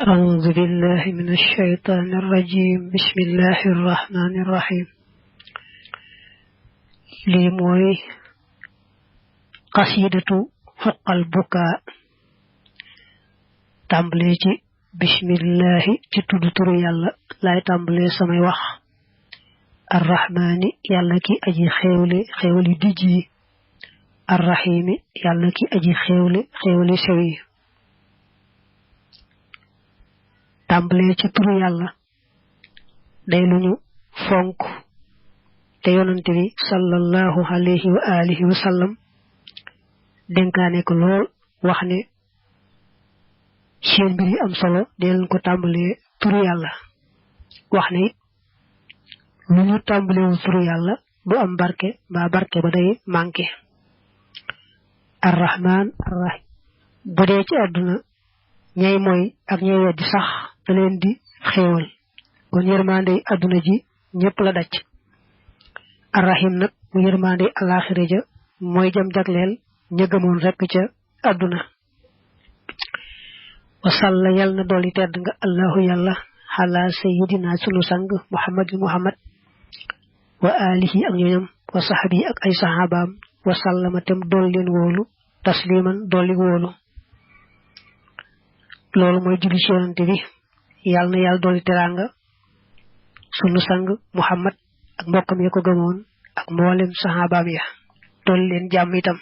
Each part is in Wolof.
أعوذ بالله من الشيطان الرجيم بسم الله الرحمن الرحيم لي موي قصيدة حق البكاء تامبلي بسم الله تي تودو تورو يالا لاي تامبلي ساماي واخ الرحمن يالا كي اجي خيولي ديجي الرحيم يالا كي اجي خيولي سوي tàmbalee ci turu yàlla day luñu fonk te yonante bi sallallahu alayhi wa alihi wa sallam dénkaane ko lool wax ne seen mbir yi am solo dee leen ko tàmbalee turu yàlla wax ne it lu ñu tàmbalee turu yàlla du am barke mbaa barke ba day manqué arrahman arrahim bu dee ci àdduna ñay mooy ak ñay weddi sax da leen di xéewal kon yërmande aduna ji ñepp la dacc arrahim nak mu yërmande alakhirah ja moy jam jaglel ña gëmon rek ca aduna wa salla yalna doli tedd nga allah yalla ala sayyidina sunu sang muhammad wa alihi ak ñoñam wa sahbi ak ay sahabam wa sallama tam dol leen wolu tasliman doli wolu lolu moy julli ci yonante bi yalla na yalla doli teranga sunu sang muhammad ak mbokam ya ko gëmon ak mbolem sahabaam ya dol leen jamm itam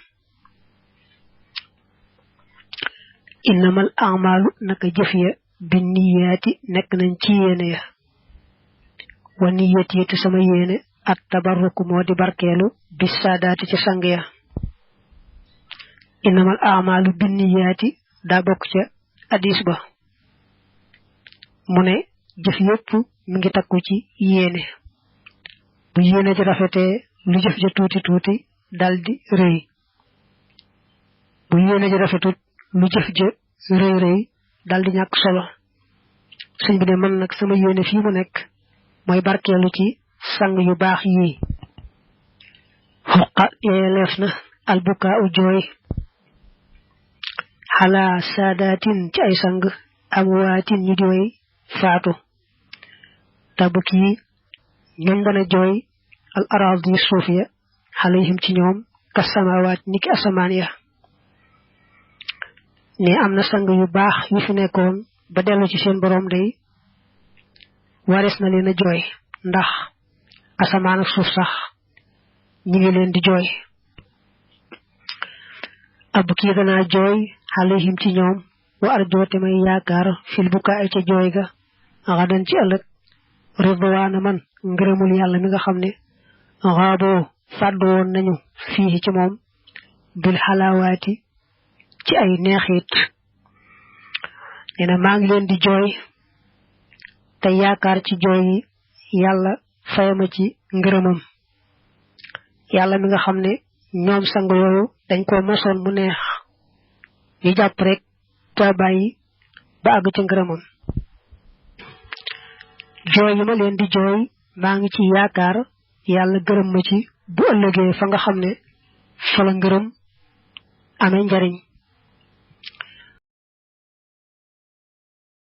innamal a'malu naka jëf ya binniyati nek nañ ci yene ya wa niyati te sama yene at tabarruk modi barkelu bis sadati ci sang ya innamal a'malu binniyati da bok ci hadith ba mune jëf yépp mi ngi takku ci yéene bu yéene ci rafete lu jëf ja tuuti daldi reuy bu yéene ci rafetut lu jëf ja reuy daldi ñak solo señ bi ne man nak sama yéene fi mu nek moy barkelu ci sang yu bax yi huqa yelefna albuka u joy hala sadatin ci ay sang amwatin ñi doy faatu tabuki ñom dana joy al aradi sufiya alayhim ci ñom ka samawat niki asaman ya ne amna sang yu bax yu fi nekkon ba delu ci seen borom day waris na leena joy ndax asaman ak suuf sax ñi ngi leen di joy abuki dana joy alayhim ci ñom wa arjoote may yaakar fil buka ay ca joy ga gadan ci ëlëk ridwana man ngërëmul yalla mi nga xamne gaabo faddu won nañu fi ci mom bil halawati ci ay neexit ena ma ngi leen di joy te yaakar ci joy yalla fayama ci ngërëmam yalla mi nga xamne ñoom sang yoyu dañ ko moson mu neex ñu japp rek ta bayyi ba ag ci ngërëmam joy yi ma leen di joy ma ngi ci yaakar yalla gërëm ma ci bu ëllëgé fa nga xamné fa la ngërëm amé njariñ